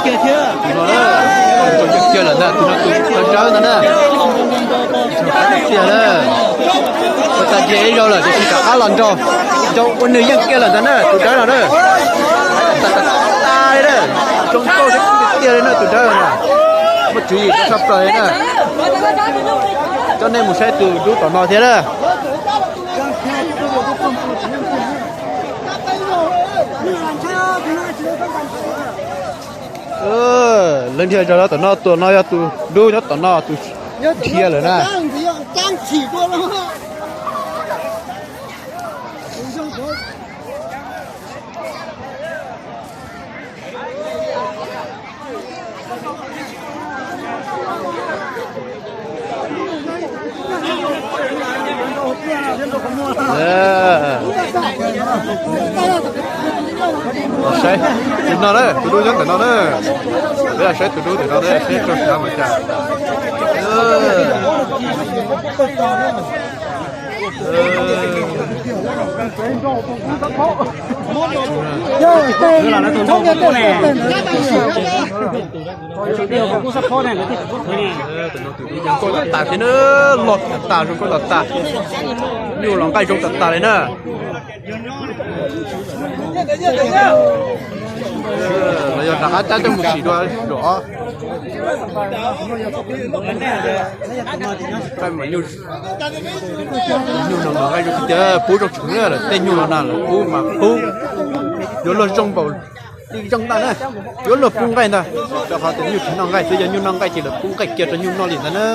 Tus no na, tus no yeej kiag lawm ntag, tus no tus dawb ntag na. Tiag na, ua tag nrho ib zaug lawm tiam sis rov qab los nrog nrog ua nws yeej kiag lawm ntag na, tus dawb no na. Tas tas tas li na, zoo nkauj tiag tiag li na tus dawb no na. Muaj tswv yim tshaj plaws li na. Coj nej mus saib tus dub tom no thiab na. Leej niag zog tom no, tus no yog tus dub nyob tom no, tus dhia lawm na. Los saib tus no na, tus dub nyob ntawm no na. Peb los saib tus dub ntawm no na, saib rau siav mas cas. Tus dub yeej nkauj tas tas thiab na, loj tas tas, zoo nkauj tas tas, nyuj los nqaij zoo tas tas li na. Los yog rov qab cab coj mus sim dua zaum ob. Nyuj no los nqaij zoo tiag, pub zoo tshwv lawm, tej nyuj no na lawv pub mas pub yuav luag zoo npaum li zoo ntag na, yuav luag pub nqaij ntag. Rau qhov tias nyuj tsis noj nqaij xwb, yog nyuj noj nqaij ces lawv pub nqaij kiag rau nyuj noj li ntag na.